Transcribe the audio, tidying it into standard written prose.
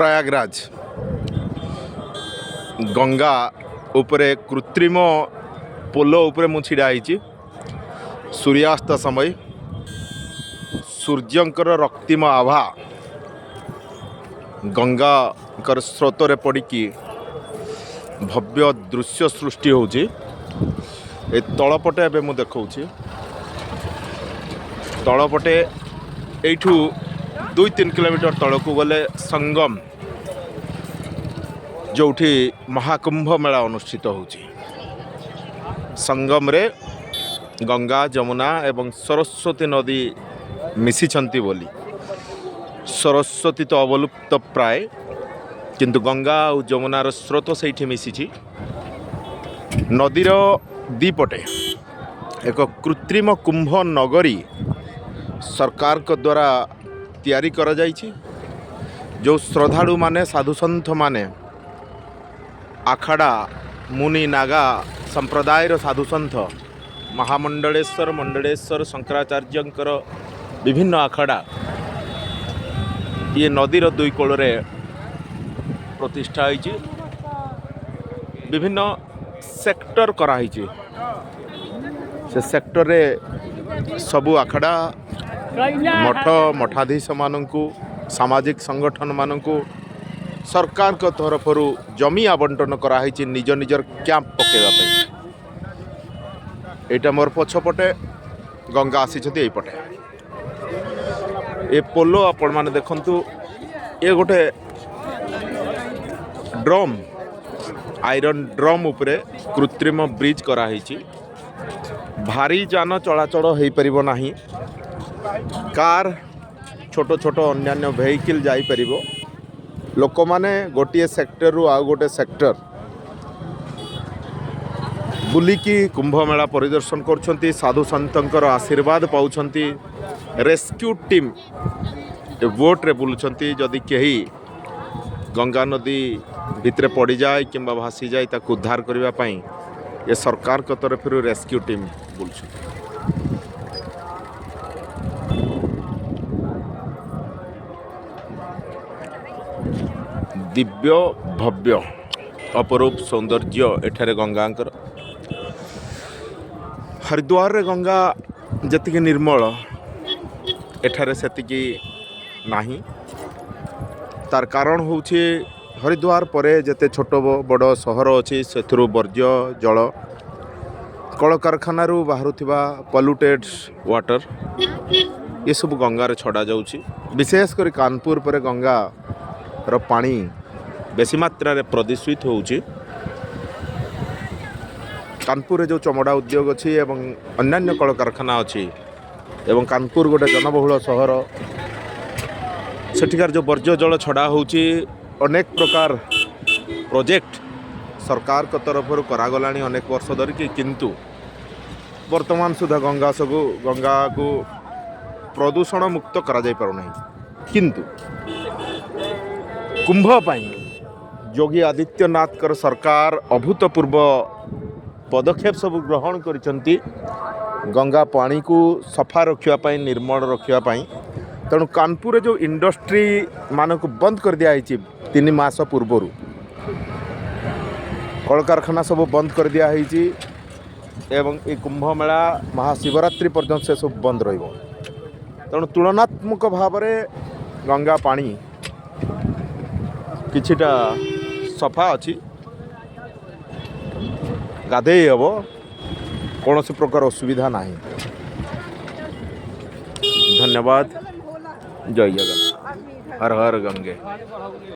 ପ୍ରୟାଗରାଜ। ଗଙ୍ଗା ଉପରେ କୃତ୍ରିମ ପୋଲ ଉପରେ ମୁଁ ଛିଡ଼ା ହେଇଛି। ସୂର୍ଯ୍ୟାସ୍ତ ସମୟ, ସୂର୍ଯ୍ୟଙ୍କର ରକ୍ତିମ ଆଭା ଗଙ୍ଗାଙ୍କର ସ୍ରୋତରେ ପଡ଼ିକି ଭବ୍ୟ ଦୃଶ୍ୟ ସୃଷ୍ଟି ହେଉଛି। ଏ ତଳପଟେ ଏବେ ମୁଁ ଦେଖାଉଛି। ତଳପଟେ ଏଇଠୁ 2-3 କିଲୋମିଟର ତଳକୁ ଗଲେ ସଙ୍ଗମ, ଯେଉଁଠି ମହାକୁମ୍ଭ ମେଳା ଅନୁଷ୍ଠିତ ହେଉଛି। ସଙ୍ଗମରେ ଗଙ୍ଗା, ଯମୁନା ଏବଂ ସରସ୍ୱତୀ ନଦୀ ମିଶିଛନ୍ତି ବୋଲି। ସରସ୍ୱତୀ ତ ଅବଲୁପ୍ତ ପ୍ରାୟ, କିନ୍ତୁ ଗଙ୍ଗା ଆଉ ଯମୁନାର ସ୍ରୋତ ସେଇଠି ମିଶିଛି। ନଦୀର ଦୁଇପଟେ ଏକ କୃତ୍ରିମ କୁମ୍ଭ ନଗରୀ ସରକାରଙ୍କ ଦ୍ୱାରା ତିଆରି କରାଯାଇଛି। ଯେଉଁ ଶ୍ରଦ୍ଧାଳୁମାନେ, ସାଧୁସନ୍ଥମାନେ, ଆଖଡ଼ା, ମୁନି, ନାଗା ସମ୍ପ୍ରଦାୟର ସାଧୁସନ୍ଥ, ମହାମଣ୍ଡଳେଶ୍ୱର, ମଣ୍ଡଳେଶ୍ୱର, ଶଙ୍କରାଚାର୍ଯ୍ୟଙ୍କର ବିଭିନ୍ନ ଆଖଡ଼ା ଇଏ ନଦୀର ଦୁଇ କୂଳରେ ପ୍ରତିଷ୍ଠା ହେଇଛି। ବିଭିନ୍ନ ସେକ୍ଟର କରାହେଇଛି। ସେ ସେକ୍ଟରରେ ସବୁ ଆଖଡ଼ା, ମଠ, ମଠାଧୀଶମାନଙ୍କୁ, ସାମାଜିକ ସଂଗଠନମାନଙ୍କୁ ସରକାରଙ୍କ ତରଫରୁ ଜମି ଆବଣ୍ଟନ କରାହେଇଛି ନିଜ ନିଜର କ୍ୟାମ୍ପ ପକାଇବା ପାଇଁ। ଏଇଟା ମୋର ପଛପଟେ ଗଙ୍ଗା ଆସିଛନ୍ତି ଏଇପଟେ। ଏ ପୋଲ ଆପଣମାନେ ଦେଖନ୍ତୁ, ଏ ଗୋଟେ ଡ୍ରମ୍, ଆଇରନ୍ ଡ୍ରମ୍ ଉପରେ କୃତ୍ରିମ ବ୍ରିଜ୍ କରାହେଇଛି। ଭାରି ଯାନ ଚଳାଚଳ ହେଇପାରିବ ନାହିଁ। କାର୍, ଛୋଟ ଛୋଟ ଅନ୍ୟାନ୍ୟ ଭେହିକିଲ୍ ଯାଇପାରିବ। ଲୋକମାନେ ଗୋଟିଏ ସେକ୍ଟରରୁ ଆଉ ଗୋଟେ ସେକ୍ଟର ବୁଲିକି କୁମ୍ଭମେଳା ପରିଦର୍ଶନ କରୁଛନ୍ତି, ସାଧୁ ସନ୍ଥଙ୍କର ଆଶୀର୍ବାଦ ପାଉଛନ୍ତି। ରେସ୍କ୍ୟୁ ଟିମ୍ ବୋଟ୍ରେ ବୁଲୁଛନ୍ତି। ଯଦି କେହି ଗଙ୍ଗା ନଦୀ ଭିତରେ ପଡ଼ିଯାଏ କିମ୍ବା ଭାସିଯାଏ, ତାକୁ ଉଦ୍ଧାର କରିବା ପାଇଁ ଏ ସରକାରଙ୍କ ତରଫରୁ ରେସ୍କ୍ୟୁ ଟିମ୍ ବୁଲୁଛନ୍ତି। ଦିବ୍ୟ, ଭବ୍ୟ, ଅପରୂପ ସୌନ୍ଦର୍ଯ୍ୟ ଏଠାରେ ଗଙ୍ଗାଙ୍କର। ହରିଦ୍ୱାରରେ ଗଙ୍ଗା ଯେତିକି ନିର୍ମଳ, ଏଠାରେ ସେତିକି ନାହିଁ। ତାର କାରଣ ହେଉଛି, ହରିଦ୍ୱାର ପରେ ଯେତେ ଛୋଟ ବଡ଼ ସହର ଅଛି, ସେଥିରୁ ବର୍ଜ୍ୟ ଜଳ, କଳକାରଖାନାରୁ ବାହାରୁଥିବା ପଲ୍ୟୁଟେଡ୍ ୱାଟର, ଏସବୁ ଗଙ୍ଗାରେ ଛଡ଼ାଯାଉଛି। ବିଶେଷ କରି କାନପୁର ପରେ ଗଙ୍ଗାର ପାଣି ବେଶୀ ମାତ୍ରାରେ ପ୍ରଦୂଷିତ ହେଉଛି। କାନପୁରରେ ଯେଉଁ ଚମଡ଼ା ଉଦ୍ୟୋଗ ଅଛି ଏବଂ ଅନ୍ୟାନ୍ୟ କଳକାରଖାନା ଅଛି ଏବଂ କାନପୁର ଗୋଟେ ଜନବହୁଳ ସହର, ସେଠିକାର ଯେଉଁ ବର୍ଜ୍ୟ ଜଳ ଛଡ଼ା ହେଉଛି, ଅନେକ ପ୍ରକାର ପ୍ରୋଜେକ୍ଟ ସରକାରଙ୍କ ତରଫରୁ କରାଗଲାଣି ଅନେକ ବର୍ଷ ଧରିକି, କିନ୍ତୁ ବର୍ତ୍ତମାନ ସୁଦ୍ଧା ଗଙ୍ଗାକୁ ପ୍ରଦୂଷଣ ମୁକ୍ତ କରାଯାଇପାରୁନାହିଁ। କିନ୍ତୁ କୁମ୍ଭ ପାଇଁ ଯୋଗୀ ଆଦିତ୍ୟନାଥଙ୍କର ସରକାର ଅଭୂତପୂର୍ବ ପଦକ୍ଷେପ ସବୁ ଗ୍ରହଣ କରିଛନ୍ତି ଗଙ୍ଗା ପାଣିକୁ ସଫା ରଖିବା ପାଇଁ, ନିର୍ମଳ ରଖିବା ପାଇଁ। ତେଣୁ କାନପୁରରେ ଯେଉଁ ଇଣ୍ଡଷ୍ଟ୍ରି ମାନଙ୍କୁ ବନ୍ଦ କରିଦିଆହେଇଛି 3 ମାସ ପୂର୍ବରୁ, କଳକାରଖାନା ସବୁ ବନ୍ଦ କରିଦିଆହେଇଛି ଏବଂ ଏ କୁମ୍ଭମେଳା, ମହାଶିବରାତ୍ରି ପର୍ଯ୍ୟନ୍ତ ସେ ସବୁ ବନ୍ଦ ରହିବ। ତେଣୁ ତୁଳନାତ୍ମକ ଭାବରେ ଗଙ୍ଗା ପାଣି କିଛିଟା ସଫା ଅଛି, ଗାଧେଇ ହେବ, କୌଣସି ପ୍ରକାର ଅସୁବିଧା ନାହିଁ। ଧନ୍ୟବାଦ। ଜୟ ଜଗନ୍ନାଥ। ହର ହର ଗଙ୍ଗେ।